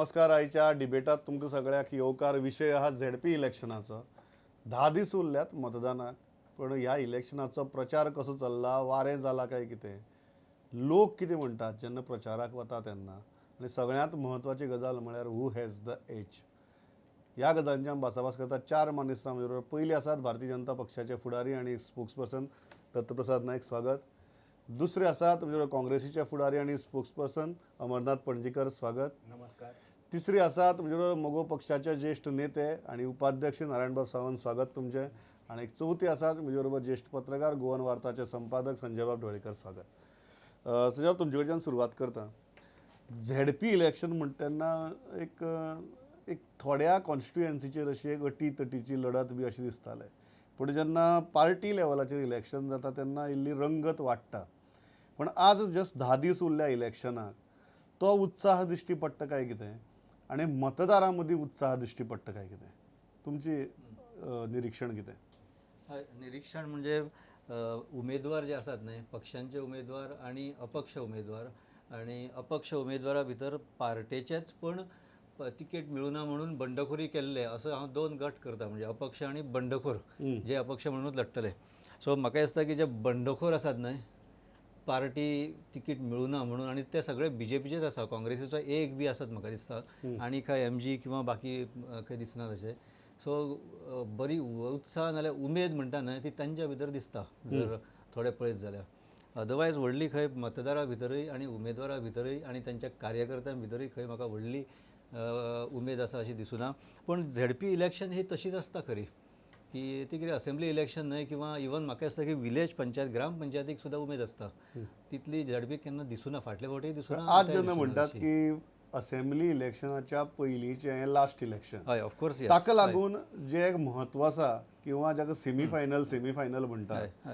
नमस्कार. आयच्या डिबेटात तुमकां सगळ्याक येवकार. विशय आहा झेडपी इलेक्शनाचो. 10 दीस उरल्यात मतदानाक, पण ह्या इलेक्शनाचो प्रचार कसो चल्ला, वारें जाला काय कितें, लोक कितें म्हणटात जेन्ना प्रचाराक वता तेन्ना, आनी सगळ्यांत म्हत्वाची गजाल म्हळ्यार who has the age. ह्या गजालींची आमी भासाभास करतात. 4 मानेस्तां बरोबर. पयलीं आसात भारतीय जनता पक्षाचे फुडारी आनी स्पोक्सपर्सन दत्तप्रसाद नायक, स्वागत. दुसरे आसात म्हणजे काँग्रेसीचे फुडारी आनी स्पोक्सपर्सन अमरनाथ पणजीकर, स्वागत. नमस्कार. तिसरे आसात म्हणजे मगो पक्षाचे ज्येष्ठ नेते आणि उपाध्यक्ष नारायणबाब सावंत, स्वागत तुमचें. आनी एक चवथी आसात म्हणजे बरोबर ज्येष्ठ पत्रकार गोवन वार्ताचे संपादक संजयबाब ढवळीकर, स्वागत. संजयबाब, तुमचे कडच्यान सुरवात करता. झेडपी इलेक्शन म्हणटा तेन्ना एक एक थोड्या कॉन्स्टिट्युएन्सीचेर अशी एक अटी तटीची लढत बी अशी दिसताले, पूण जेन्ना पार्टी लेवलाचेर इलेक्शन जाता तेन्ना इल्ली रंगत वाडटा. पण आज जस्ट 10 दीस उरल्या इलेक्शनाक, तो उत्साह दिश्टी पडटा काय कितें, आनी मतदारां मदीं उत्साह दिश्टी पडटा काय कितें, तुमची निरीक्षण कितें? हय, निरीक्षण म्हणजे उमेदवार जे आसात न्हय, पक्षांचे उमेदवार आनी अपक्ष उमेदवार, आनी अपक्ष उमेदवारा भितर पार्टेचेच पण तिकेट मेळुना म्हणून बंडखोरी केल्ले, असो हांव 2 गट करता, म्हणजे अपक्ष आनी बंडखोर, जे अपक्ष म्हणूनच लडटले. सो म्हाका दिसता की जे बंडखोर आसात न्हय, पार्टी तिकीट मेळुना म्हणून, आनी ते सगळे बीजेपीचेच आसा, काँग्रेसीचो एक बी आसत म्हाका दिसता, आनी खंय एमजी किंवा बाकी खंय दिसना तशें. सो बरी उत्साह नाल्यार उमेद म्हणटा न्हय ती तांच्या भितर दिसता जर थोडे पळयत जाल्यार. अदरवायज व्हडली खंय मतदारा भितरूय आनी उमेदवारा भितरूय आनी तांच्या कार्यकर्त्यां भितरूय खंय म्हाका व्हडली उमेद आसा अशी दिसुना. पूण झेडपी इलेक्शन ही तशीच आसता खरी, की ती कितें असेंब्ली इलेक्शन न्हय, किंवा इवन म्हाका दिसता की विलेज पंचायत, ग्रामपंचायतीक सुद्दां उमेद आसता, तितली झेडपी केन्ना दिसुना, फाटले फावटी दिसुना. आज जेन्ना म्हणटात की असेंब्ली इलेक्शनाच्या पयलींचें हें लास्ट इलेक्शन, हय, ऑफकोर्स, ताका लागून जें एक म्हत्व आसा किंवा जाका सेमीफायनल सेमीफायनल म्हणटात,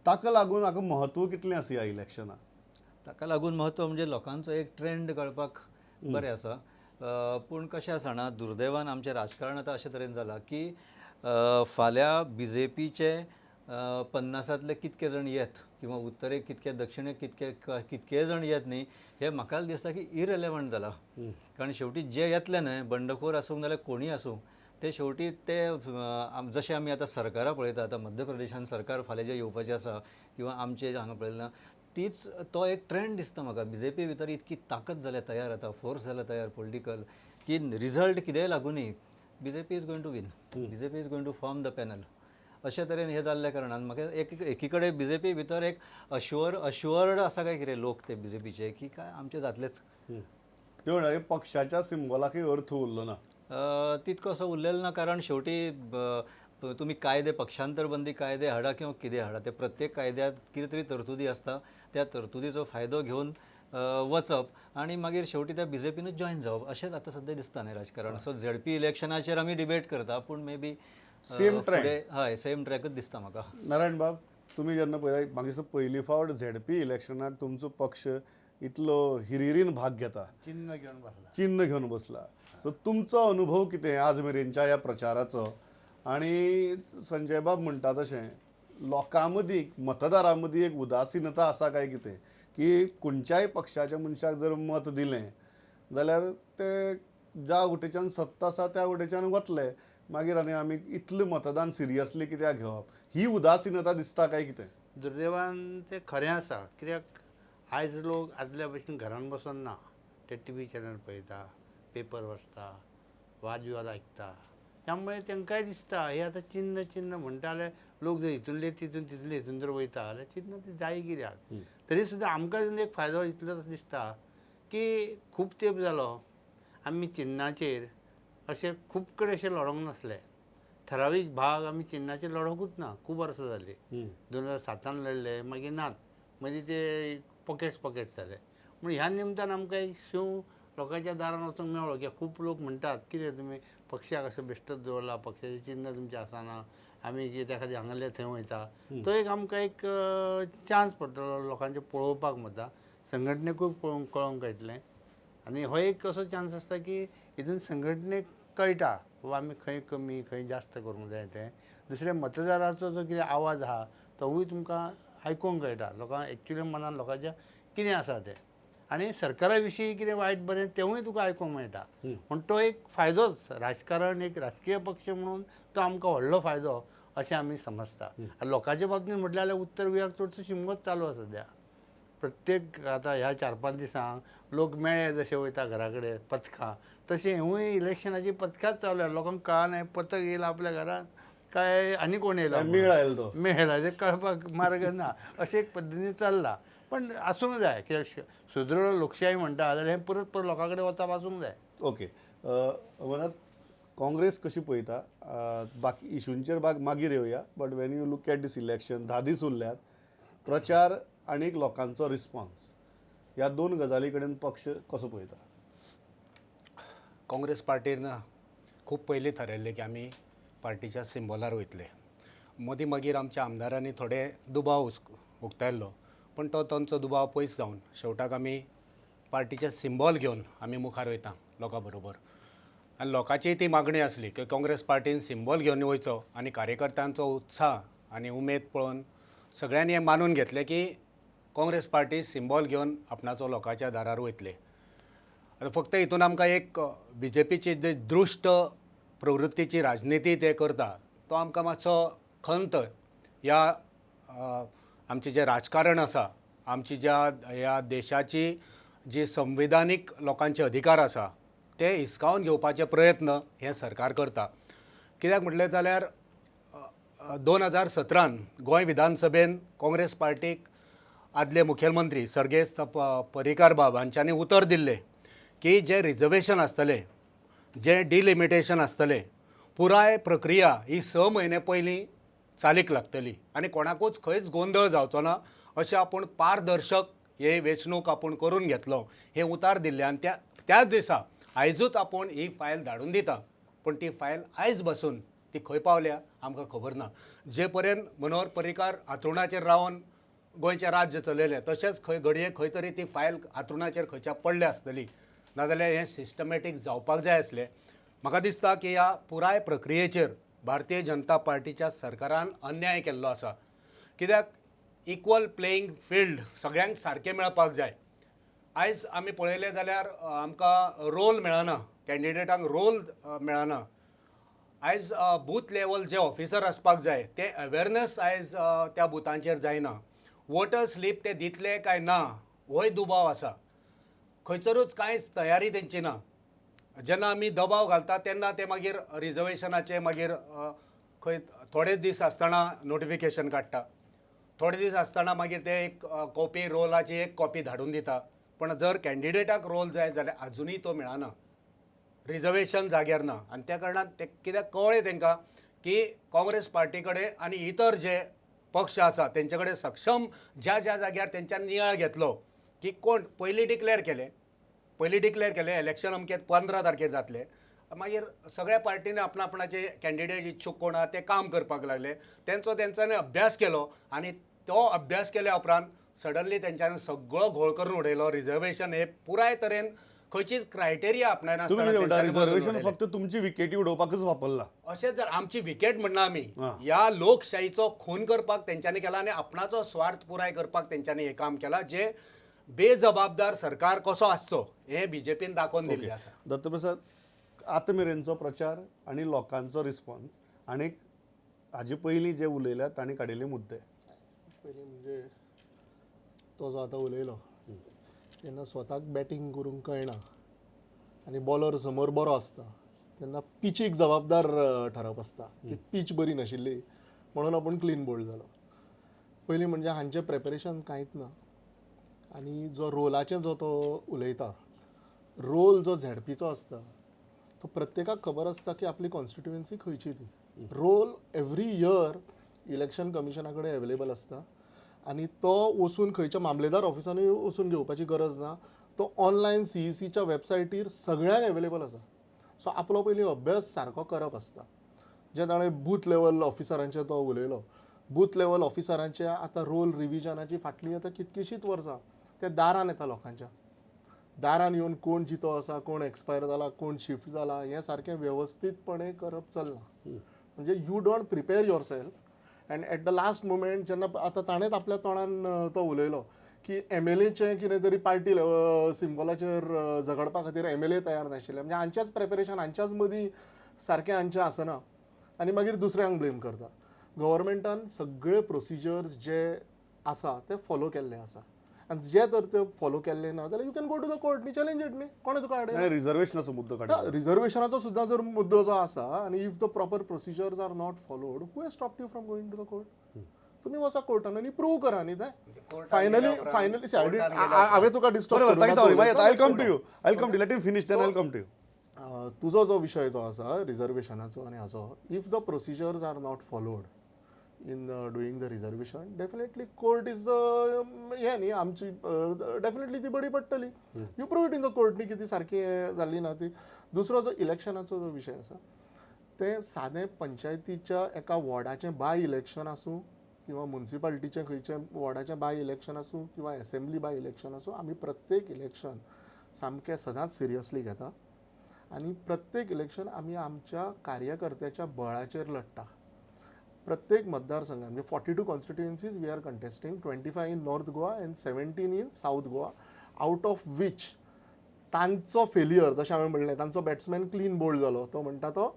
ताका लागून हाका म्हत्व कितलें आसा ह्या इलेक्शनाक? ताका लागून म्हत्व म्हणजे लोकांचो एक ट्रेंड कळपाक बरें आसा. पूण कशें आसा ना, दुर्दैवान आमचें राजकारण आतां अशें तरेन जालां की फाल्यां बीजेपीचे 50तले कितके जाण येत किंवा उत्तरेक कितके, दक्षिणेक कितके, कितके जाण येत न्ही, हें म्हाका दिसता की इरेलेवंट जालां. कारण शेवटी जे येतले न्हय, बंडखोर आसूं नाल्यार कोणूय आसूं, ते शेवटी ते जशें आमी आतां सरकारां पळयता, आतां मध्य प्रदेशान सरकार फाल्यां जें येवपाचें आसा किंवा आमचें हांगा पळयलें, तीच तो एक ट्रेंड दिसता म्हाका. बीजेपी भितर इतकी ताकद जाल्या तयार, आतां फोर्स जाला तयार पॉलिटिकल, की रिजल्ट कितेंय लागुनी BJP is going to win, BJP is going to form the panel. अशे तरेन हें जाल्ल्या कारणान म्हाका एक एकी कडेन बीजेपी भितर एक अश्युअर्ड आसा काय कितें लोक ते बीजेपीचे की काय आमचें जातलेच. ते पक्षाच्या सिम्बॉलाकय अर्थ उरलो ना, तितको असो उरलेलो ना. कारण शेवटी तुमी कायदे, पक्षांतर बंदी कायदे हाडा किंवा कितें हाडा, ते प्रत्येक कायद्यांत कितें तरी तरतुदी आसता, त्या तरतुदीचो फायदो घेवन वचप आनी मागीर शेवटी त्या बीजेपीनूच जॉयन जावप, अशेंच आतां सद्या दिसता न्ही राजकारण. सो झेडपी इलेक्शनाचेर आमी डिबेट करता, पूण मे बी सेम ट्रॅक, हय, सेम ट्रॅकच दिसता म्हाका. नारायणबाब, तुमी जेन्ना पळयता, म्हाका दिसता पयली फावट झेडपी इलेक्शनाक तुमचो पक्ष इतलो हिरिरीन भाग घेता, चिन्ह घेवन बसला, चिन्ह घेवन बसला. सो तुमचो अनुभव कितें आज मेरेनच्या ह्या प्रचाराचो? आनी संजयबाब म्हणटा तशें लोकां मदीं, मतदारां मदीं एक उदासीनता आसा काय कितें, की खंयच्याय पक्षाच्या मनशाक जर मत दिलें जाल्यार ते ज्या वटेच्यान सत्ता आसा त्या वटेच्यान वतले, मागीर आनी आमी इतलें मतदान सिरियसली कित्याक घेवप, ही उदासीनता दिसता काय कितें? दुर्दैवान तें खरें आसा, कित्याक आयज लोक आदल्या भशेन घरान बसून ना, ते टीव्ही चॅनल पळयता, पेपर वाचता, वाद विवाद आयकता, त्यामुळे तांकांय दिसता हे आतां चिन्ह चिन्ह म्हणटा जाल्यार लोक जर हितूनले तितून, तितूनले हितून जर वयता जाल्यार चिन्ह ती जाय कित्याक. तरी सुद्दां आमकां एक फायदो इतलोच दिसता की खूब तेंप जालो आमी चिन्नाचेर अशें खूब कडेन अशें लडोंक नासले, ठरावीक भाग आमी चिन्नाचेर लडोंकूच ना, खूब वर्सां जालीं. 2007 लडले, मागीर नात, मागीर ते पॉकेट्स पॉकेट्स जाले. पूण ह्या निमतान आमकां एक शींव लोकांच्या दारान वचूंक मेळ्ळो की खूब लोक म्हणटात कितें तुमी पक्षाक अशें बेश्टोच दवरला, पक्षाचें चिन्ह तुमचें आसना, आमी त्या खातीर हांगासरले थंय वयता. तो एक आमकां एक चान्स पडटलो लोकांचें पळोवपाक, मतां संघटनेकूय पळोवंक कळोंक कळटलें. आनी हो एक असो चान्स आसता की हितून संघटनेक कळटा बाबा आमी खंय कमी खंय जास्त करूंक जाय तें. दुसरें मतदाराचो जो कितें आवाज आहा तोवूय तुमकां आयकूंक कळटा, लोकांक एक्चुअली मनान लोकांच्या कितें आसा तें. आनी सरकारा विशीं कितें वायट बरें तेवूय तुका आयकूंक मेळटा. पूण तो एक फायदोच, राजकारण एक राजकीय पक्ष म्हणून तो आमकां व्हडलो फायदो अशें आमी समजता. लोकांच्या बाबतींत म्हटलें जाल्यार उत्तर गोंयाक चडसो शिमगोच चालू आसा सद्या. प्रत्येक आतां ह्या 4-5 दिसांक लोक मेळे जशे वयता घरा कडेन पथकां, तशें हेवूय इलेक्शनाची पथकांच चालू आसा. लोकांक कळना पथक येयलां आपल्या घरांत काय आनी कोण येयला, मेळ आयलो तो मेळ तें कळपाक मार्ग ना, अशें एक पद्दतीन चल्लां. पण आसूंक जाय, कित्याक सुदृढ लोकशाही म्हणटा जाल्यार हें परत परत लोकां कडेन वचप आसूंक जाय. ओके, अमरनाथ, काँग्रेस कशी पळयता? बाकी इशूंचेर मागीर येवया, but when you look at this election, 10 दीस उरल्यात, प्रचार आनी लोकांचो रिस्पॉन्स ह्या दोन गजाली कडेन पक्ष कसो पळयता? काँग्रेस पार्टीन खूब पयलीं थारायल्लें की आमी पार्टीच्या सिंबॉलार वयतले. मदीं मागीर आमच्या आमदारांनी थोडे दुबाव उक्तायल्लो, पूण तो तांचो दुबाव पयस जावन शेवटाक आमी पार्टीचे सिंबॉल घेवन आमी मुखार वयता लोकां बरोबर. आनी लोकांची ती मागणी आसली की काँग्रेस पार्टीन सिंबॉल घेवन वयचो आनी कार्यकर्त्यांचो उत्साह आनी उमेद पळोवन सगळ्यांनी हें मानून घेतलें की काँग्रेस पार्टी सिंबॉल घेवन आपणाचो लोकांच्या दारार वयतले. आतां फक्त हितून आमकां एक बी जे पीची दृश्ट प्रवृत्तीची राजनिती ते करता तो आमकां मातसो खंत ह्या आमचें जें राजकारण आसा, आमची ज्या ह्या देशाची जी संविधानीक लोकांचे अधिकार आसा ते हिसकावन घेवपाचे प्रयत्न हें सरकार करता. कित्याक म्हटलें जाल्यार 2017 गोंय विधानसभेन काँग्रेस पार्टीक आदले मुखेलमंत्री सर्गेस्त पर्रीकार बाब हांच्यांनी उतर दिल्लें की जें रिजर्वेशन आसतलें, जें डिलिमिटेशन आसतलें, पुराय प्रक्रिया ही 6 म्हयने पयलीं चालीक लागतली आनी कोणाकूच खंयच गोंदळ जावचो ना अशें आपूण पारदर्शक हे वेंचणूक आपूण करून घेतलो हें उतार दिल्लें. आनी त्याच दिसा आयजूच आपूण ही फायल धाडून दिता, पूण ती फायल आयज बसून ती खंय पावल्या आमकां खबर ना. जे पर्यंत मनोहर पर्रीकार हांतरुणाचेर रावन गोंयचें राज्य चलयलें तशेंच खंय घडये खंय तरी ती फायल हांतरुणाचेर खंयच्या पडल्या आसतली, नाजाल्यार हें सिस्टमॅटीक जावपाक जाय आसलें. म्हाका दिसता की ह्या पुराय प्रक्रियेचेर भारतीय जनता पार्टीच्या सरकारान अन्याय केल्लो आसा. कित्याक इक्वल प्लेईंग फिल्ड सगळ्यांक सारकें मेळपाक जाय. आयज आमी पळयलें जाल्यार आमकां रोल मेळना, कॅन्डिडेटांक रोल मेळना. आयज बूथ लेवल जे ऑफिसर आसपाक जाय ते अवेरनेस आयज त्या बुथांचेर जायना. वोटर स्लीप ते दितले काय ना होय दुबाव आसा. खंयसरूच कांयच तयारी तेंची ना. जेन्ना आमी दबाव घालता तेन्ना ते मागीर रिजर्वेशनाचे मागीर खंय थोडे दीस आसतना नोटिफिकेशन काडटा, थोडे दीस आसतना मागीर ते एक कॉपी रोलाची एक कॉपी धाडून दिता. पण जर कॅन्डिडेटाक रोल जाय जाल्यार आजुनूय तो मेळना, रिजर्वेशन जाग्यार ना. आनी त्या कारणान ते कित्याक कळ्ळें तांकां की काँग्रेस पार्टी कडेन आनी इतर जे पक्ष आसा तेंचे कडेन सक्षम ज्या ज्या जाग्यार तेंच्यान नियाळ घेतलो की कोण पयलीं डिक्लेर केलें, पयलीं डिक्लेर केलें इलेक्शन अमकें 15 तारखेर जातलें, मागीर सगळ्या पार्टींनी आपणा आपणाचे कॅन्डिडेट इच्छूक कोण आहा ते काम करपाक लागले. तेंचो तेंच्यांनी अभ्यास केलो आनी तो अभ्यास केल्या उपरांत सडनली तेंच्यांनी सगळो घोळ करून उडयलो. रिजर्वेशन हे पुराय तरेन खंयचीच क्रायटेरिया आपणायनासतना रिजर्वेशन फक्त तुमची विकेटी उडोवपाकच वापरला अशें जर आमची विकेट म्हणना आमी ह्या लोकशाहीचो खून करपाक तेंच्यांनी केला आनी आपणाचो स्वार्थ पुराय करपाक तेंच्यांनी हें काम केलां. जे बेजबाबदार सरकार कसो आसचो हें बीजेपीन दाखोवन दिल्लें आसा. दत्तप्रसाद, आतां मेरेनचो प्रचार आनी लोकांचो रिस्पॉन्स आनी हाजे पयलीं जे उलयल्यात तांणी काडिल्ले मुद्दे. पयलीं म्हणजे तो जो आतां उलयलो तेन्ना स्वताक बॅटींग करूंक कळना आनी बॉलर समोर बरो आसता तेन्ना पिचीक जबाबदार ठरप आसता की पीच बरी नाशिल्ली म्हणून आपूण क्लीन बोल्ड जालो. पयलीं म्हणजे हांचें प्रेपरेशन कांयच ना आनी जो रोलाचें जो तो उलयता रोल जो झेडपीचो आसता तो प्रत्येकाक खबर आसता की आपली कॉन्स्टिट्युएन्सी खंयची ती. रोल एवरी इयर इलेक्शन कमिशना कडेन एवेलेबल आसता आनी तो वचून खंयच्या मामलेदार ऑफिसांनी वचून घेवपाची गरज ना. तो ऑनलायन सीईसीच्या वेबसायटीर सगळ्यांक एवेलेबल आसा. सो आपलो पयलीं अभ्यास सारको करप आसता. जे ताणें बूथ लेवल ऑफिसरांचे तो उलयलो, बूथ लेवल ऑफिसरांचे आतां रोल रिविजनाची फाटलीं आतां कितकीशींच वर्सां ते दारान येता लोकांच्या दारान येवन कोण जितो आसा, कोण एक्सपायर जाला, कोण शिफ्ट जाला हें सारकें वेवस्थीतपणे करप चल्लां. म्हणजे you don't prepare yourself and at the last moment जेन्ना आतां ताणेंच आपल्या तोंडान तो उलयलो की एमएलएचें कितें तरी पार्टी सिम्बॉलाचेर झगडपा खातीर एमएलए तयार नाशिल्ले. म्हणजे हांच्याच प्रेपरेशन हांच्याच मदीं सारकें हांचें आसना आनी मागीर दुसऱ्यांक ब्लेम करता. गव्हर्मेंटान सगळे प्रोसिजर्स जे आसा ते फॉलो केल्ले आसा आनी जे तर ते फॉलो केल्ले ना जाल्यार you can go to the court न्ही, चॅलेंज it न्ही. कोणें तुका आडयला? रिझर्वेशनाचो मुद्दो काडला. रिझर्वेशनाचो सुद्दां जर मुद्दो जो आसा आनी if the proper procedures are not followed, who has stopped you from going to the court? तुम्ही वचा कोर्टान आनी प्रूव करा न्ही तें. फायनली फायनली हांवें तुका disturb. I come to you, I come to let him finish, then I come to you. तुजो जो विशय जो आसा रिझर्वेशनाचो आनी हाचो, if the procedures are not followed in doing the reservation, definitely court is हें न्ही आमची, डेफिनेटली ती बडी पडटली. You prove it in the court न्ही की ती सारकी जाल्ली ना ती. दुसरो जो इलेक्शनाचो जो विशय आसा तें सादें पंचायतीच्या एका वॉर्डाचें बाय इलेक्शन आसूं किंवा मुन्सिपालिटीचें खंयचें वॉर्डाचें बाय इलेक्शन आसूं किंवा एसेंब्ली बाय इलेक्शन आसूं, आमी प्रत्येक इलेक्शन सामकें सदांच सिरियसली घेता आनी प्रत्येक इलेक्शन आमी आमच्या कार्यकर्त्याच्या बळाचेर लडटा. प्रत्येक मतदारसंघात म्हणजे 42 constituencies we are contesting, 25 in North Goa and 17 in South Goa, out of which तांचो फेलियर, जशें हांवें म्हणलें, तांचो बॅट्समॅन क्लीन बोल्ड जालो, तो म्हणटा तो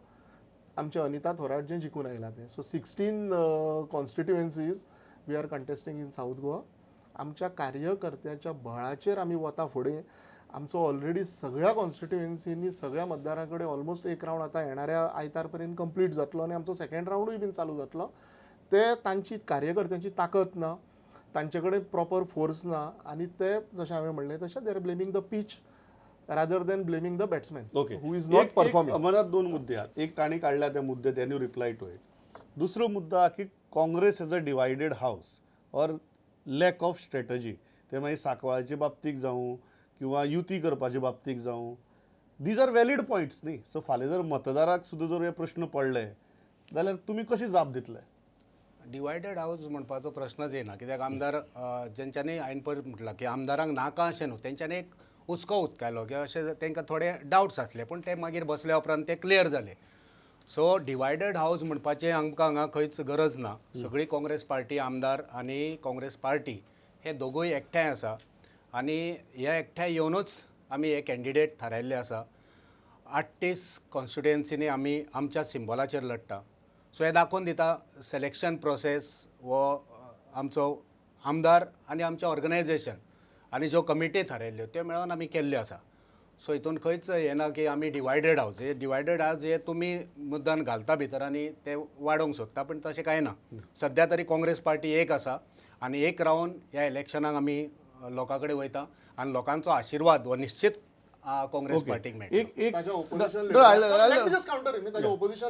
आमचे अनिता थोराट जें जिखून आयला तें. So 16 constituencies we are contesting in South Goa. आमच्या कार्यकर्त्याच्या बळाचेर आमी वता फुडें. आमचो ऑलरेडी सगळ्या कॉन्स्टिट्युएन्सींनी सगळ्या मतदारां कडेन ऑलमोस्ट एक रावंड आतां येणाऱ्या आयतार पर्यंत कंप्लीट जातलो आनी आमचो सेकंड रावंडूय बीन चालू जातलो. ते तांची कार्यकर्त्यांची ताकद ना, तांचे कडेन प्रॉपर फोर्स ना आनी ते जशें हांवें म्हणलें तशें they are blaming the pitch rather than blaming the batsman who is not performing. अमरात दोन मुद्दे आहात. एक तांणी काडल्या त्या मुद्दे, त्यांनी रिप्लाय टू it. दुसरो मुद्दो की Congress has a divided house or lack of strategy. ते मागीर सांकवाळचे बाबतीक जावं किंवा युती करपाचे बाबतीक जावं, these are valid points न्ही. सो फाल्यां जर मतदाराक सुद्दां जर हे प्रश्न पडले जाल्यार तुमी कशी जाप दितले? डिवायडेड हावज म्हणपाचो प्रश्नच येना, कित्याक आमदार जेंच्यांनी हांवें पयर म्हटलां की आमदारांक नाका अशें न्हू, तेंच्यांनी एक हुस्को उक्तायलो की अशें तांकां थोडे डावट्स आसले, पूण ते मागीर बसल्या उपरांत ते क्लियर जाले. सो डिवायडेड हावज म्हणपाचें आमकां हांगा खंयच गरज ना. सगळी काँग्रेस पार्टी आमदार आनी काँग्रेस पार्टी हे दोगूय एकठांय आसा आनी हे एकठांय येवनूच आमी हे कॅन्डिडेट थारायल्ले आसा. 38 कॉन्स्टिट्युएन्सीनी आमी आमच्या सिम्बॉलाचेर लडटा. सो हें दाखोवन दिता सिलेक्शन प्रोसेस हो आमचो आमदार आनी आमचें ऑर्गनायजेशन आनी ज्यो कमिटी थारायल्ल्यो त्यो मेळोन आमी केल्ल्यो आसा. सो हितून खंयच हें ना की आमी डिवायडेड हावज. हे डिवायडेड हावज हे तुमी मुद्दान घालता भितर आनी ते वाडोवंक सोदता, पूण तशें कांय ना. सद्या तरी काँग्रेस पार्टी एक आसा आनी एक रावन ह्या इलेक्शनाक आमी लोकां कडेन वयता आनी लोकांचो आशिर्वाद हो निश्चित काँग्रेस पार्टीक मेळटा. ताच्या ओपोजिशन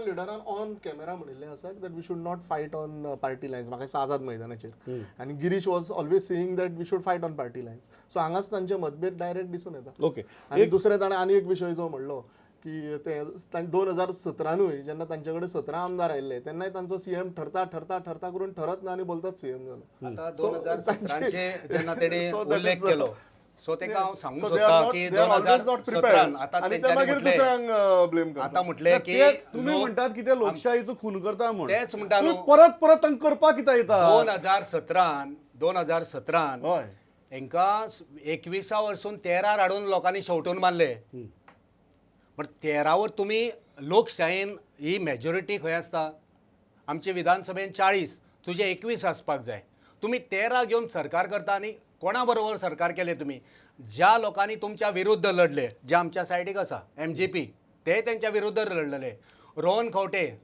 लिडरान ऑन कॅमेरा म्हणिल्लें आसा that we should not fight on party lines, म्हाका दिसता आझाद मैदानाचेर, आनी Girish was always saying that we should fight on party lines. So हांगाच तांचे मतभेद डायरेक्ट दिसून येता. ओके. आनी दुसरें ताणें आनी एक विशय जो म्हणलो की ते 2017नूय जेन्ना तांचे कडेन 17 आमदार आयिल्ले तेन्नाय तांचो सीएम ठरता ठरता ठरता करून ठरत ना आनी बोलतात सीएम जालो. आतां 2017 जेन्ना तेणी उल्लेख केलो, सो तेका हांव सांगूंक सोदता की 2017 आतां तेंच्यांनी आतां म्हटलें की तुमी म्हणटात की ते लोकशाहीचो खून करता म्हूण, तेच म्हणटा न्हू, परत परत तांकां करपाक कित्याक येता? 2017 हय हेंकां 21 वर्सून 13 हाडून लोकांनी शेवटून मारले. पण 13 वर तुमी लोकशायेन ही मेजॉरिटी खंय आसता? आमचे विधानसभेन 40, तुजे 21 आसपाक जाय. तुमी 13 घेवन सरकार करता आनी कोणा बरोबर सरकार केलें तुमी? ज्या लोकांनी तुमच्या विरुद्ध लढले, जे आमच्या सायडीक आसा MGP, ते तेंच्या विरुद्ध लढलेले, रोहन खंवटे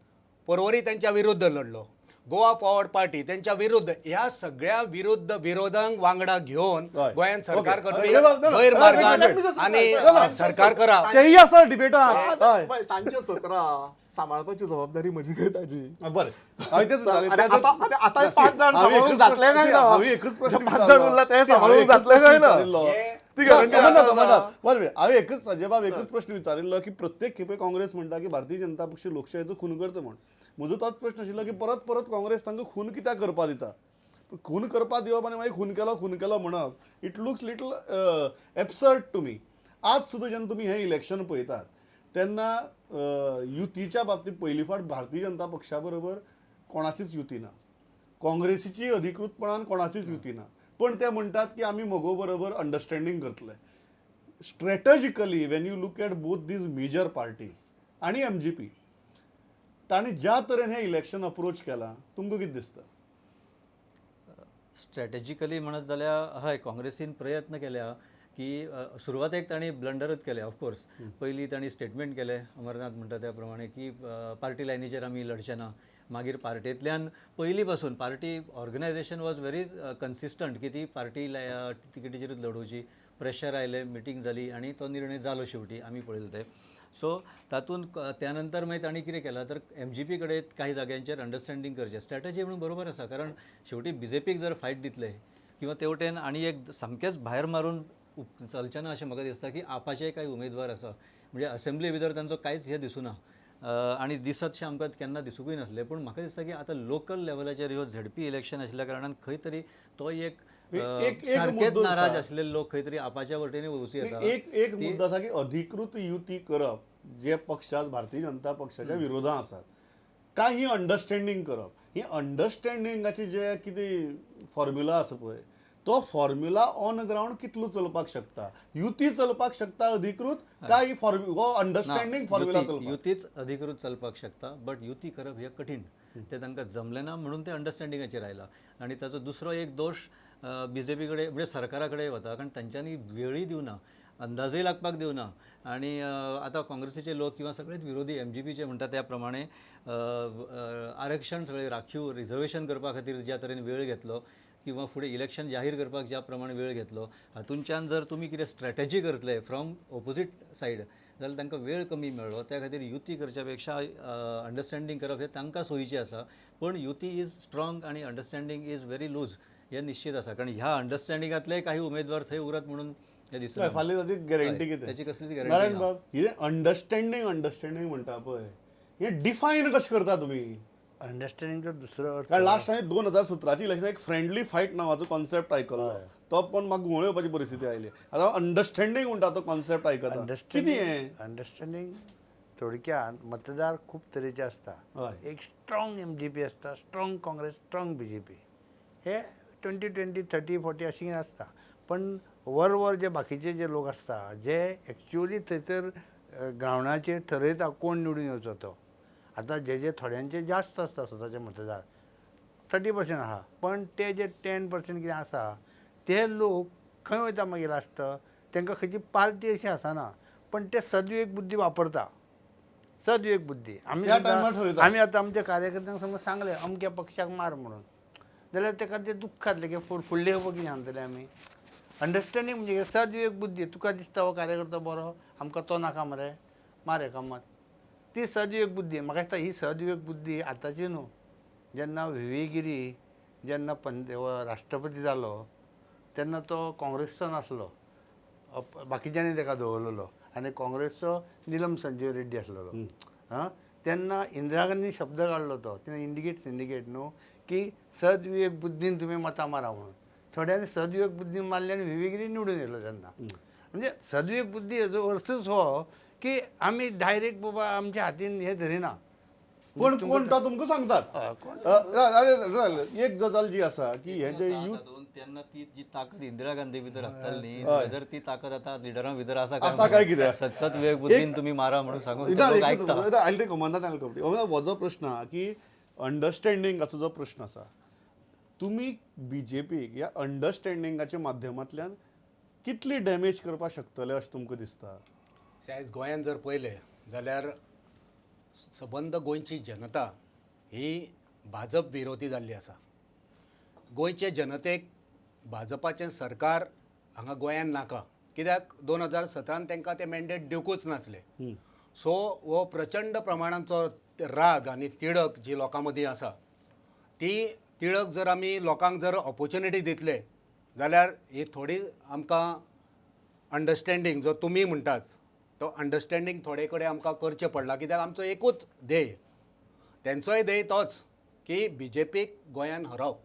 पर्वरी तेंच्या विरुद्ध लढलो, गोवा फॉरवर्ड पार्टी तेंच्या विरुद्ध, ह्या सगळ्या विरुद्ध विरोधांक वांगडा घेवन गोंयांत सरकार करपी गैरमार्गान आनी सरकार करा तेही आसा डिबेटान. तांचे 17 सांबाळपाची जबाबदारी म्हजी काय ताजी? बरें, आतां 5 जाण सांबाळूंक जातले काय ना? 5 जाण उरला ते सांबाळूंक जातले काय ना? बरें, हांवें एकच संजय बाब एकच प्रश्न विचारिल्लो की प्रत्येक खेपे काँग्रेस म्हणटा की भारतीय जनता पक्ष लोकशायेचो खून करता म्हूण. म्हजो तोच प्रश्न आशिल्लो की परत परत काँग्रेस तांकां खून कित्याक करपा दिता? खून करपा दिवप आनी मागीर खून केलो खून केलो म्हणप, it looks little absurd to me. आज सुद्दां जेन्ना तुमी हें इलेक्शन पळयतात तेन्ना युतीच्या बाबतींत पयली फावट भारतीय जनता पक्षा बरोबर कोणाचीच युती ना, काँग्रेसीची अधिकृतपणान कोणाचीच युती ना. पण ते म्हणटात की आमी मगो बरोबर अंडरस्टँडींग करतले. Strategically when you look at both these major parties आनी MGP, तांणी ज्या तरेन हें इलेक्शन अप्रोच केलां, तुमकां कितें दिसता? स्ट्रॅटेजिकली म्हणत जाल्यार हय, काँग्रेसीन प्रयत्न केल्या की सुरवातेक तांणी ब्लंडरूच केले. ऑफकोर्स पयलीं तांणी स्टेटमेंट केलें, अमरनाथ म्हणटा त्या प्रमाणे की पार्टी लायनीचेर आमी लढचे ना. मागीर पार्टेंतल्यान पयलीं पासून party organisation was very consistent की ती पार्टी तिकेटीचेरूच लढोवची. प्रेशर आयलें, मिटींग जाली आनी तो निर्णय जालो शेवटी, आमी पळयलें तें. सो तातूंत त्यानंतर मागीर तांणी कितें केलां तर MGP कडेन काही जाग्यांचेर अंडरस्टँडींग करचें. स्ट्रॅटजी म्हणून बरोबर आसा, कारण शेवटी BJPक जर फायट दितले किंवा तेवटेन आनी एक सामकेंच भायर मारून चलचें ना अशें म्हाका दिसता की आपाचे कांय उमेदवार आसा, म्हणजे असेंब्ली भितर तांचो कांयच हें दिसुना आनी दिसतशें आमकां केन्ना दिसुंकूय नासलें. पूण म्हाका दिसता की आतां लोकल लेवलाचेर ह्यो झेडपी इलेक्शन आशिल्ल्या कारणान खंय तरी तो एक सारकेच नाराज आशिल्ले लोक खंय तरी आपाच्या वटेन वचूं येता. एक मुद्दो आसा की अधिकृत युती करप जे पक्षात भारतीय जनता पक्षाच्या विरोधात आसात, काय ही अंडरस्टँडींग करप, ही अंडरस्टँडिंगाची जे कितें फॉर्म्युला आसा पळय, तो फॉर्म्युला ऑन ग्रावंड कितलो चलपाक शकता? युती चलपाक शकता अधिकृत काय ही अंडरस्टँडींग फॉर्म्युला चलपाक? युतीच अधिकृत चलपाक शकता, बट युती करप हें कठीण, ते तांकां जमलें ना म्हणून ते अंडरस्टँडिंगाचेर आयला. आनी ताचो दुसरो एक दोश BJP कडेन म्हणजे सरकारा कडेन वता, कारण तांच्यांनी वेळय दिवना, अंदाजय लागपाक दिवना. आनी आतां काँग्रेसीचे लोक किंवा सगळेच विरोधी MGPचे म्हणटा त्या प्रमाणे आरक्षण सगळें राखीव रिजर्वेशन करपा खातीर ज्या तरेन वेळ घेतलो किंवा फुडें इलेक्शन जाहीर करपाक ज्या प्रमाणे वेळ घेतलो, हातूंच्यान जर तुमी कितें स्ट्रॅटेजी करतले फ्रॉम ओपोजीट सायड जाल्यार तांकां वेळ कमी मेळ्ळो. त्या खातीर युती करच्या पेक्षा अंडरस्टँडींग करप हें तांकां सोयीचें आसा. पण युती is strong आनी अंडरस्टँडींग is very loose हें निश्चीत आसा, कारण ह्या अंडरस्टँडिंगांतले काही उमेदवार थंय उरत म्हणून हें दिसना. फाल्यां ताची गॅरंटी कितें? ताची कसलीच गॅरंटी. नारायण बाब, कितें अंडरस्टँडींग अंडरस्टँडींग म्हणटा पळय, हें डिफायन कशें करता तुमी? अंडरस्टँडिंगचो दुसरो अर्थ, कारण लास्ट टायम 2017 इलेक्शन एक फ्रेंडली फायट नांवाचो कॉन्सेप्ट आयकलो, तो पण म्हाका घुंवळ येवपाची परिस्थिती आयली. आतां अंडरस्टँडींग म्हणटा तो कॉन्सेप्ट आयकता, कितें हें अंडरस्टँडींग? थोडक्यात मतदार खूब तरेचे आसता. एक स्ट्रॉंग MGP आसता, स्ट्रॉंग काँग्रेस, स्ट्रॉंग BJP, हे 20 20 30 40 अशें कितें आसता. पण वर वर जे बाकीचे जे लोक आसता जे एक्चुअली थंयसर ग्रावंडाचेर ठरयता कोण निवडून येवचो तो. आतां जे जे थोड्यांचे जास्त आसता स्वताचे मतदार 30% आहा, पण ते जे 10% कितें आसा ते लोक खंय वयता मागीर लास्ट, तांकां खंयची पार्टी अशी आसना, पण ते सद्विवेक बुद्धी वापरता. सद्विवेक बुद्धी आमी आमी आतां आमच्या कार्यकर्त्यांक समज सांगलें अमक्या पक्षाक मार म्हणून, जाल्यार ताका ते दुख्ख जातलें की फुडले कितें सांगतले आमी. अंडरस्टँडींग म्हणजे सद्विवेक बुद्धी, तुका दिसता हो कार्यकर्तो बरो, आमकां तो नाका मरे, मार हेका मत, ती सद्विवेक बुद्धी. म्हाका दिसता ही सद्विवेक बुद्धी आतांची न्हू, जेन्ना व्ही व्ही गिरी जेन्ना राष्ट्रपती जालो तेन्ना तो काँग्रेसचो नासलो, बाकीच्यांनी ताका दवरलेलो आनी काँग्रेसचो निलम संजीव रेड्डी आसलेलो. आं, तेन्ना इंदिरा गांधी शब्द काडलो तो, तिणें इंडिकेट सिंडिकेट न्हू की सद्विवेक बुद्दीन तुमी मतां मारा म्हणून. थोड्यांनी सद्विवेक बुद्दीन मारली आनी व्ही व्ही गिरी निवडून येयलो तेन्ना. म्हणजे सद्विवेक बुद्धी हेजो अर्थूच हो की आमी डायरेक्ट बाबा आमच्या हातीन हें धरिना, कोण कोण तो तुमकां सांगतात. एक गजाल जी आसा की हे जे युथ तेन्ना ती जी ताकद इंदिरा गांधी भितर आसताली न्ही, जर ती ताकद आतां लिडरां भितर आसा आसा काय कितें, सदसद्विवेक बुद्दीन तुमी मारा म्हणून सांगून. हो जो प्रश्न आहा की अंडरस्टँडिंगाचो जो प्रश्न आसा, तुमी BJPक ह्या अंडरस्टँडिंगाच्या माध्यमांतल्यान कितली डॅमेज करपाक शकतले अशें तुमकां दिसता? आयज गोंयांत जर पळयलें जाल्यार सबंद गोंयची जनता ही भाजप विरोधी जाल्ली आसा. गोंयचे जनतेक भाजपाचें सरकार हांगा गोंयांत नाका, कित्याक 2017 तांकां तें मॅन्डेट दिवकूच नासलें. सो हो प्रचंड प्रमाणांचो राग आनी तिडक जी लोकां मदीं आसा, ती तिडक जर आमी लोकांक जर ऑपोर्चुनिटी दितले जाल्यार ही थोडी आमकां अंडरस्टँडींग जो तुमी म्हणटाच तो अंडरस्टँडींग थोडे कडेन आमकां करचें पडलां. कित्याक आमचो एकूच ध्येय, तेंचोय ध्येय तोच की BJPक गोंयान हरोवप,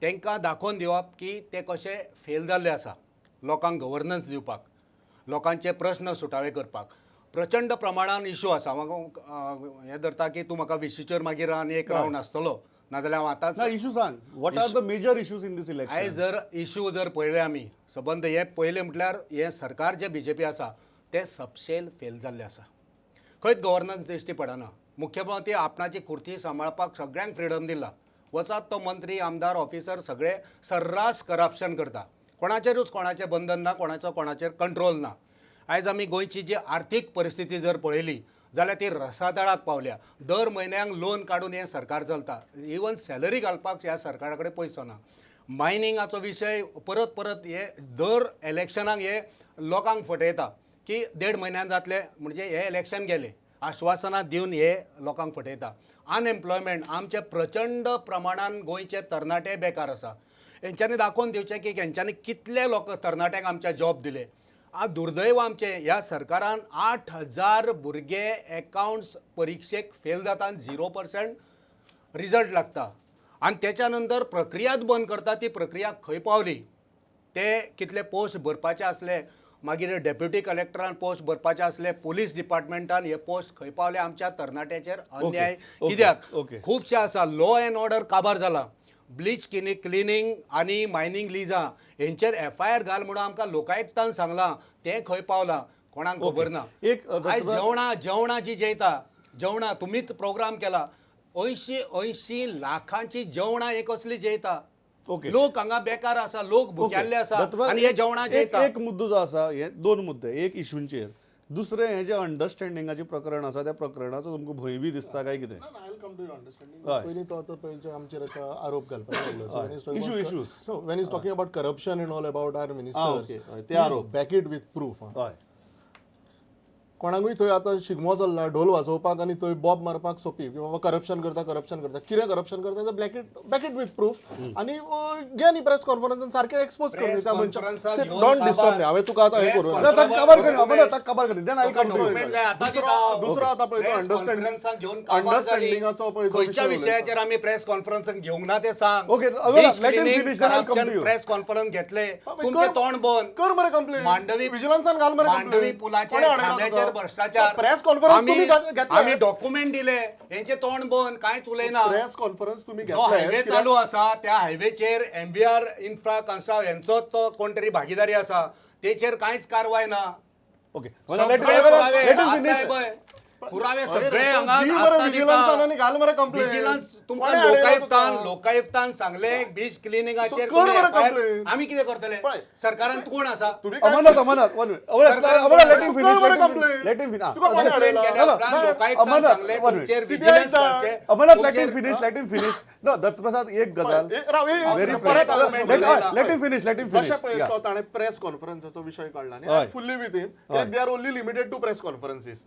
तांकां दाखोवन दिवप की ते कशे फेल जाल्ले आसा लोकांक गवर्नन्स दिवपाक, लोकांचे प्रश्न सुटावे करपाक. प्रचंड प्रमाणान इशू आसा. म्हाका हें धरता की तूं म्हाका विशीचेर मागीर आनी एक रावंड आसतलो नाजाल्यार हांव आतांच ना इशू सांग, what are the major issues in this election? आयज जर इशू जर पळयले आमी सबंद हे पयले म्हटल्यार हें सरकार जें बीजेपी आसा तें सपशेल फेल जाल्लें आसा. खंयच गव्हर्नन्स दिश्टी पडना. मुख्यमंत्री आपणाची खुर्ची सांबाळपाक सगळ्यांक फ्रिडम दिला. वचात तो मंत्री, आमदार, ऑफिसर सगळे सर्रास करप्शन करता. कोणाचेरूच कोणाचें बंधन ना, कोणाचो कोणाचेर कंट्रोल ना. आयज आमी गोंयची जी आर्थीक परिस्थिती जर पळयली जाल्यार ती रसातळाक पावल्या. दर म्हयन्याक लोन काडून हें सरकार चलता. इवन सॅलरी घालपाक ह्या सरकारा कडेन पयसो ना. मायनिंगाचो विशय परत परत हे दर इलेक्शनाक हे लोकांक फटयता की 1.5 म्हयन्यान जातले, म्हणजे हे इलेक्शन गेले. आश्वासनां दिवन हे लोकांक फटयता. अनएम्प्लॉयमेंट आमचे प्रचंड प्रमाणान गोंयचे तरणाटे बेकार आसा. हेंच्यांनी दाखोवन दिवचें की हेंच्यांनी कितले लोक तरणाट्यांक आमच्या जॉब दिले. आज दुर्दैव आमचें ह्या सरकारान 8,000 भुरगे एकावंट्स परिक्षेक फेल जाता आनी 0% रिजल्ट लागता. आनी तेच्या नंतर प्रक्रियाच बंद करता. ती प्रक्रिया खंय पावली, ते कितले पोस्ट भरपाचे आसले, मागीर डेप्युटी कलेक्टरान पोस्ट भरपाचे आसले, पोलीस डिपार्टमेंटान हे पोस्ट खंय पावले. आमच्या तरणाट्याचेर अन्याय कित्याक खुबशे आसा. लॉ एन्ड ऑर्डर काबार जाला. ब्लीच क्लिनींग आनी मायनींग लिजां हेंचेर एफआयआर घाल म्हणून आमकां लोकायुक्तान सांगलां, तें खंय पावलां कोणाक खबर ना. एक आयज जेवणां जी जेयता, जेवणां तुमीच प्रोग्राम केला, 80-80 लाखांची जेवणां एक असली जेयता. लोक हांगा बेकार आसा, लोक भुकेल्ले आसा आनी हे जेवणां जेयता. एक मुद्दो जो आसा, हे दोन मुद्दे, एक इशूंचेर, दुसरें हें जें अंडरस्टँडिंगाचें प्रकरण आसा त्या प्रकरणाचो तुमकां भंय बी दिसता काय कितें? पयलीं तो आतां पळय आमचेर आतां आरोप घालपाक लागलो. Issue issues when is talking about corruption and all about our ministers, ते आरोप बॅक it with proof. हय, कोणाकूय थंय आतां शिगमो चल्ला, ढोल वाजोवपाक आनी थंय बॉब मारपाक सोंपी की बाबा करप्शन करता, करप्शन करता, कितें करप्शन करता, ते बॅक it with proof. आनी घे न्ही प्रेस कॉन्फरन्सान सारकें एक्सपोज कर त्या मनशाक. Don't disturb न्ही, हांवें तुका आतां हें करूं. काबार करी. दुसरो आतां पळय अंडरस्टँडिंगाचो पळय खंयच्या विशयाचेर आमी प्रेस कॉन्फरन्स घेवंक ना तें सांग. प्रेस कॉन्फरन्स घेतले, तुमचें तोंड बंद कर मरे कंप्लेन. मांडवी विजिलन्सान घाल मरे मांडवी पुलाचेर भ्रष्टाचार. प्रेस कॉन्फरन्स तुम्ही घेतले, आमी डॉक्युमेंट दिले, हेंचे तोंड बंद, कांयच उलयना. प्रेस कॉन्फरन्स तुम्ही जो हायवे चालू आसा त्या हायवेचेर एमबीआर इन्फ्रा कन्स्ट्रक्शन हेंचोच तो कोण तरी भागीदारी आसा, तेचेर कांयच कारवाय ना. ओके, पुरावे सगळे हांगा विजिलन्स तुमकां लोकायुक्तान लोकायुक्तान सांगले बीच क्लिनिंगाचेर आमी कितें करतले? सरकारान कोण आसा? लोकायुक्तान सांगले तुमचेर विजिलन्स करचें. दत्तप्रसाद एक गजाल, जशें पळय तो ताणें प्रेस कॉन्फरन्साचो विशय काडला न्ही, fully with him, they are only limited to press conferences.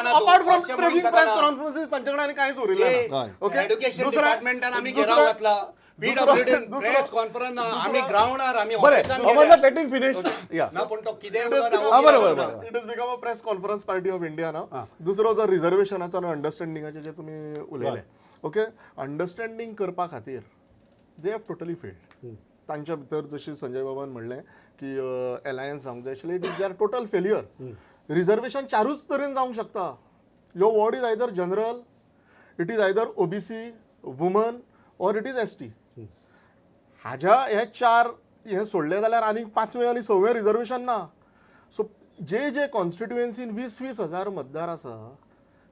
Apart from breaking press conferences तांचे कडेन आनी कांयच उरिल्लें ना. ओके, एज्युकेशन डिपार्टमेंटान आमी घेराव घातला, पीडब्ल्यूडी प्रेस कॉन्फरन्स आमी ग्रावंडार आमी बरें. Amarnath, let him finish. ना पण तो कितें it is become a press conference party of India ना. दुसरो जो रिजर्वेशनाचो आनी अंडरस्टँडिंगाचे जे तुमी उलयले, ओके, अंडरस्टँडींग करपा खातीर they have totally failed. तांच्या भितर जशी संजय बाबान म्हणलें की एलायन्स जावंक जाय आशिल्लें, it is their total failure. Reservation चारूच तरेन जावंक शकता. Your ward is either general, it is either OBC, woman or it is ST. हाज्या हे चार हे सोडले जाल्यार आनीक 5वें आनी 6वें रिजर्वेशन ना. सो जे जे कॉन्स्टिट्युएन्सीन 20-20 हजार मतदार आसा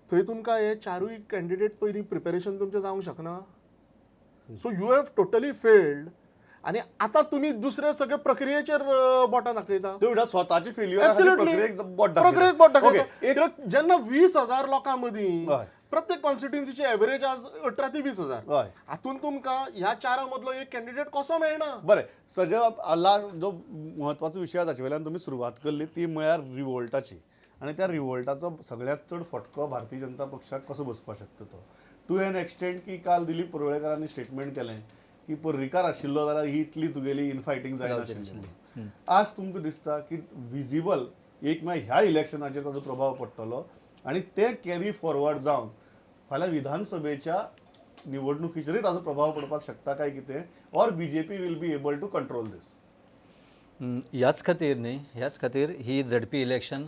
थंय तुमकां हे चारूय कॅन्डिडेट पयलीं प्रिपेरेशन तुमचें जावंक शकना. So you have totally failed. आनी आतां तुमी दुसरे सगळे प्रक्रियेचेर बोटां दाखयता. स्वताची फेल्युअर प्रक्रियेक बोट दाखयता. जेन्ना 20,000 लोकां मदीं प्रत्येक कॉन्स्टिट्युएन्सीची एवरेज आज 18 ते 20 हजार, हातून तुमकां ह्या चारां मदलो एक कॅन्डिडेट कसो मेळना? बरें, संजय जो म्हत्वाचो विशय आसा ताचे वयल्यान तुमी सुरवात केल्ली ती म्हळ्यार रिवोल्टाची, आनी त्या रिवोल्टाचो सगळ्यांत चड फटको भारतीय जनता पक्षाक कसो बसपाक शकता तो टू एन एक्सटेंट की काल दिलीप परुळेकरांनी स्टेटमेंट केलें की पर्रीकार आशिल्लो जाल्यार ही इतली तुगेली इनफायटींग जायनाशिल्ली. आज तुमकां दिसता की विजिबल एक म्हळ्यार ह्या इलेक्शनाचेर ताजो प्रभाव पडटलो आनी ते कॅरी फॉरवर्ड जावन फाल्यां विधानसभेच्या निवडणुकीचेरूय ताजो प्रभाव पडपाक शकता काय कितें, or BJP will be able to control this? ह्याच खातीर न्ही, ह्याच खातीर ही झडपी इलेक्शन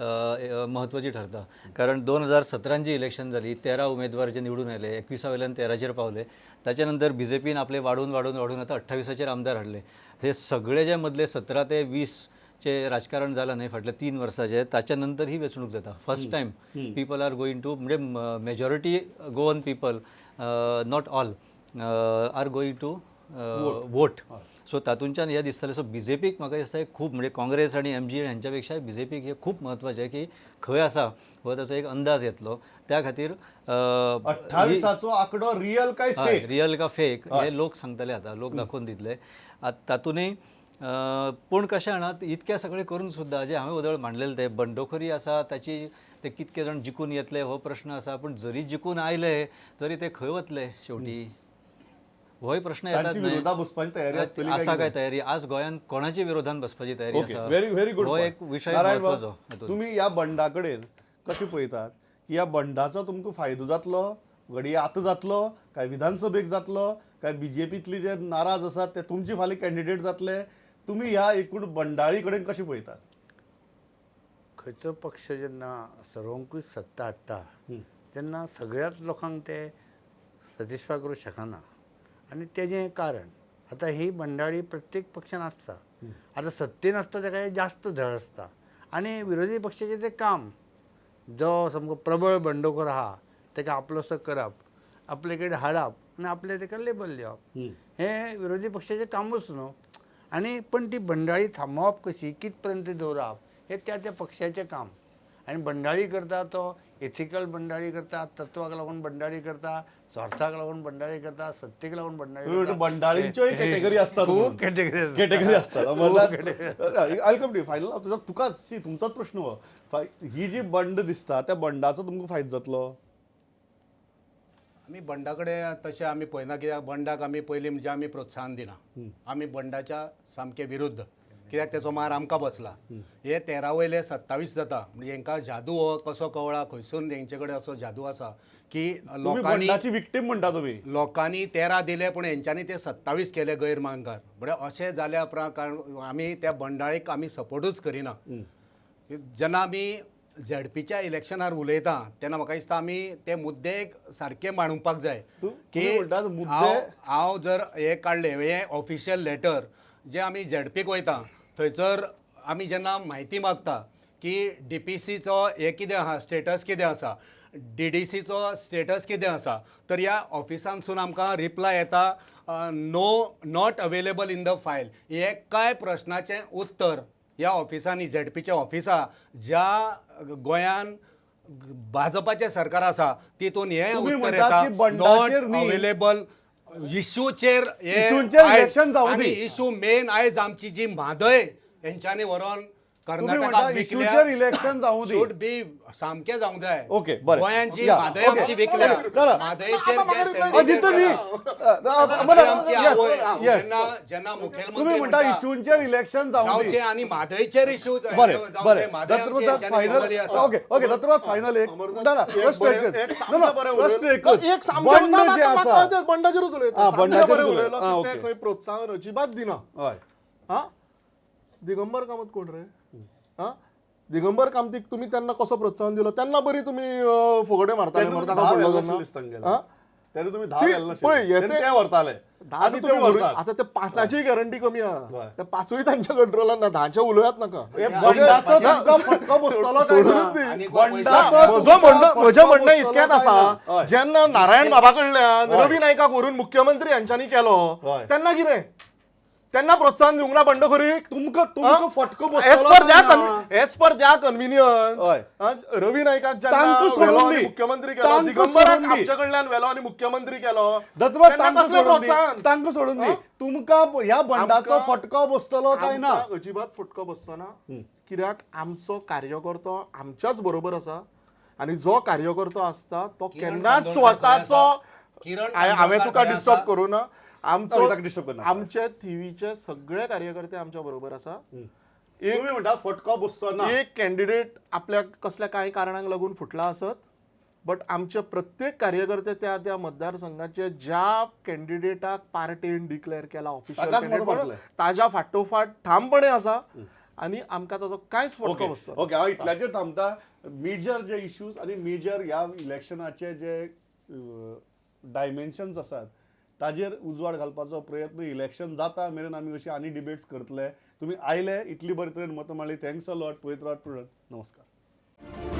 म्हत्वाची ठरता. कारण 2017 जी इलेक्शन जाली 13 उमेदवार जे निवडून आयले, 21 वयल्यान 13चेर पावले. ताच्या नंतर बीजेपीन आपले वाडून वाडून वाडून आतां 28चेर आमदार हाडले. हे सगळे जे मदले 17 ते 20 चे राजकारण जालां न्हय फाटल्या 3 वर्साचे, ताच्या नंतर ही वेंचणूक जाता. First time people are going to, म्हणजे majority Goan people, not all, are going to vote. So तातूंच्यान हें दिसतालें. सो बीजेपीक म्हाका दिसता हे खूब, म्हणजे काँग्रेस आनी एमजी हांच्या पेक्षा बीजेपीक हें खूब म्हत्वाचें की खंय आसा हो ताचो एक अंदाज येतलो. त्या खातीर 28चो आंकडो रियल काय फेक, रियल का फेक हे लोक सांगतले आतां, लोक दाखोवन दितले. आतां तातूंतय पूण कशें जाणा, इतकें सगळें करून सुद्दां जें हांवें वदळ मांडलेलें तें बंडखोरी आसा ताची, ते कितके जाण जिखून येतले हो प्रश्न आसा. पूण जरी जिखून आयले तरी ते खंय वतले शेवटी होय प्रश्न येतात. आसा काय तयारी आज गोंयांत कोणाच्या विरोधान बसपाची तयारी आसा? व्हेरी व्हेरी गुड, हो एक विशय म्हत्वाचो. तुमी ह्या बंडा कडेन कशें पळयतात की ह्या बंडाचो तुमकां फायदो जातलो, घडये आतां जातलो काय विधानसभेक जातलो, काय बीजेपीतली जे नाराज आसात ते तुमचे फाल्यां कॅन्डिडेट जातले? तुमी ह्या एकूण बंडाळी कडेन कशें पळयतात? खंयचो पक्ष जेन्ना सर्वांकूच सत्ता हाडटा तेन्ना सगळ्याच लोकांक ते सॅटिस्फाय करूंक शकना आनी तेजें कारण आतां ही बंडाळी प्रत्येक पक्षान आसता. आतां सत्तेन आसता ताका जास्त धड आसता आनी विरोधी पक्षाचें तें काम, जो सामको प्रबळ बंडखोर आहा ताका आपलोसो करप, आपले कडेन हाडप आनी आपलें ताका लेबल दिवप, हें विरोधी पक्षाचें कामूच न्हू. आनी पण ती बंडाळी थांबोवप कशी, कित पर्यंत दवरप हें त्या त्या पक्षाचें काम. आनी बंडाळी करता तो एथिकल बंडाळी करता, तत्वाक लागून बंडाळी करता, स्वार्थाक लागून बंडाळी करता, सत्तेक लागून बंडाळी करता. बंडाळींच्योय कॅटेगरी आसतात, खूब कॅटेगरी आसतात. I come to final, तुझा तुकाच तुमचोच प्रश्न हो, ही जी बंड दिसता त्या बंडाचो तुमकां फायदो जातलो? आमी बंडा कडेन तशें आमी पळयना, कित्याक बंडाक आमी पयलीं म्हणजे आमी प्रोत्साहन दिना. आमी बंडाच्या सामके विरुद्ध, कित्याक तेचो मार आमकां बसला. हे 13 वयले 27 जाता म्हणजे हेंकां जादू हो कसो कवळा, खंयसून हेंचे कडेन असो जादू आसा की लोकांनी विक्टीम म्हणटा तुमी, लोकांनी 13 दिले पूण हेंच्यांनी ते 27 केले गैरमानकार. म्हणजे अशें जाल्या उपरांत आमी त्या बंडाळीक आमी सपोर्टूच करिना. जेन्ना आमी झेडपीच्या इलेक्शनार उलयता तेन्ना म्हाका दिसता आमी ते मुद्दे सारके मांडपाक जाय की हांव जर हे काडले हे ऑफिशियल लेटर जे आमी झेडपीक वयता थंयसर आमी जेन्ना म्हायती मागता की डीपीसीचो हे कितें आहा, स्टेटस कितें आसा, डीडीसीचो स्टेटस कितें आसा, तर ह्या ऑफिसांतसून आमकां रिप्लाय येता no, not available in the file. हे काय प्रश्नाचें उत्तर ह्या ऑफिसांनी, झेडपीच्या ऑफिसा ज्या गोंयान भाजपाचें सरकार आसा तितून हें उत्तर येता not available. इशूचेर इशू मेन आयज आमची जी म्हादय हेंच्यांनी व्हरोन कर्नाटकाक इशूचेर इलेक्शन जावं दी, should be सामकें जावंक जाय. ओके, बरें, गोंयांची म्हादय आमची विकल्या, म्हादयचेर जेन्ना मुखेलमंत्री तुमी म्हणटा इशूंचेर इलेक्शन जावचें आनी म्हादयचेर इशू बरें बरें. Dattaprasad final, okay okay Dattaprasad final एक प्रश्न एकच, बंड जें आसा बंडाचेरूच उलयता, बंडाचेर उलयलो खंय प्रोत्साहन अजिबात दिना. हय, हा दिगंबर कामत कोण रे? हा दिगंबर कामतीक तुमी तेन्ना कसो प्रोत्साहन दिलो? तेन्ना बरी तुमी फुगड्यो मारताले, आतां ते 5ची गॅरंटी कमी आहा, ते 5ूय तांच्या कंट्रोलान ना, 10चे उलोयात नाका. म्हजें म्हणणें इतकेंच आसा, जेन्ना नारायण बाबा कडल्यान रवी नायकाक व्हरून मुख्यमंत्री हांच्यांनी केलो तेन्ना कितें, तेन्ना प्रोत्साहन दिवंक ना बंडखोरीक? तुमकां तुमकां फटको एज पर त्या कन्व्हिनियन्स रवी नायकाक जेन्ना मुख्यमंत्री केलो, दिगंबराक आमच्या कडल्यान व्हेलो आनी मुख्यमंत्री केलो, प्रोत्साहन तांकां सोडून दी, तुमकां ह्या बंडाचो फटको बसतलो काय ना? अजिबात फटको बसचो ना, कित्याक आमचो कार्यकर्तो आमच्याच बरोबर आसा आनी जो कार्यकर्तो आसता तो केन्नाच स्वताचो, हांवें तुका डिस्टर्ब करूं ना, आमचो आमचे थिवीचे सगळे कार्यकर्ते आमच्या बरोबर आसा. फटको बसचो ना, एक कॅन्डिडेट आपल्याक कसल्या कांय कारणांक लागून फुटला आसत, बट आमचे प्रत्येक कार्यकर्ते त्या त्या मतदारसंघाचे ज्या कॅन्डिडेटाक पार्टेन डिक्लेअर केला ऑफिशियल ताज्या फाटोफाट ठामपणे आसा. आनी आमकां ताजो कांयच फटको बसचो ना. ओके, हांव इतल्याचेर थांबता. मेजर जे इश्यूज आनी मेजर ह्या इलेक्शनाचे जे डायमेन्शन्स आसात ताजेर उजवाड घालपाचो प्रयत्न इलेक्शन जाता मेरेन आमी अशी आनी डिबेट्स करतले. तुमी आयले, इतली बरे तरेन मतां मांडली, thanks a lot. पळयत रावात, प्रुडंट. नमस्कार.